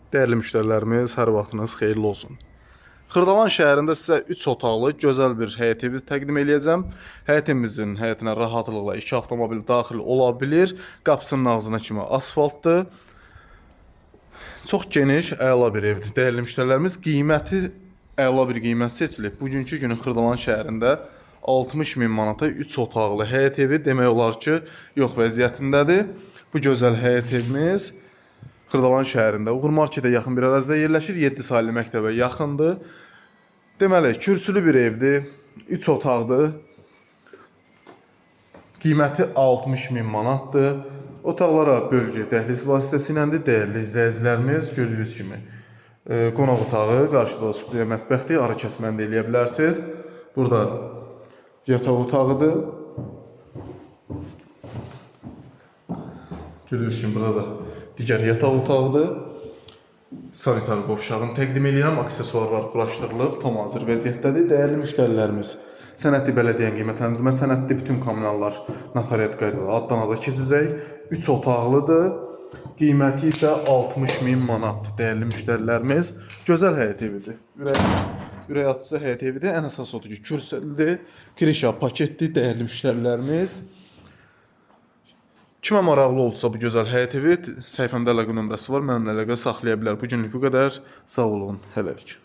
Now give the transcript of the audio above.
Dəyərli müştərilərimiz, hər vaxtınız xeyirli olsun. Xırdalan şəhərində sizə 3 otaqlı gözəl bir həyət evi təqdim eləyəcəm. Həyət evimizin həyətinə rahatlıqla 2 avtomobil daxil ola bilir. Qapısının ağzına kimi asfaltdır. Çox geniş, əla bir evdir. Dəyərli müştərilərimiz, qiyməti əla bir qiymət seçilib. Bugünkü günün Xırdalan şəhərində 60 min manata 3 otaqlı həyət evi demək olar ki, yox vəziyyətindədir. Bu gözəl həyət evimiz Xırdalan şəhərində Uğur Marketə yaxın bir ərazidə yerləşir. 7 saylı məktəbə yaxındır. Deməli, kürsülü bir evdir. 3 otaqdır. Qiyməti 60 min manatdır. Otaqlara bölgü dəhliz vasitəsilədir. Dəyərli izləyicilərimiz, gördüyünüz kimi qonaq otağı, qarşıda da studiya mətbəxdir. Ara kəsməni də eləyə bilərsiniz. Burada yataq otağıdır. Gördüyünüz kimi burada da digər yataq otağıdır. Sanitar qovşağını təqdim edirəm. Aksesuarlar quraşdırılıb, tam hazır vəziyyətdədir. Dəyərli müştərilərimiz, sənədli bələdiyyənin qiymətləndirmə sənədli bütün kommunallar notariat qaydada addan ada keçəcək. 3 otaqlıdır. Qiyməti isə 60 min manatdır. Dəyərli müştərilərimiz, gözəl həyət evidir. Ürək açıcı həyət evidir. Ən əsas odur ki, kürsüdür, kirişa paketdir, dəyərli müştərilərimiz. Kimə maraqlı olsa bu gözəl həyət evi, səhifəmdə əlaqə nömrəsi var, mənimlə əlaqə saxlaya bilər. Bu günlük bu qədər. Sağ olun, hələlik.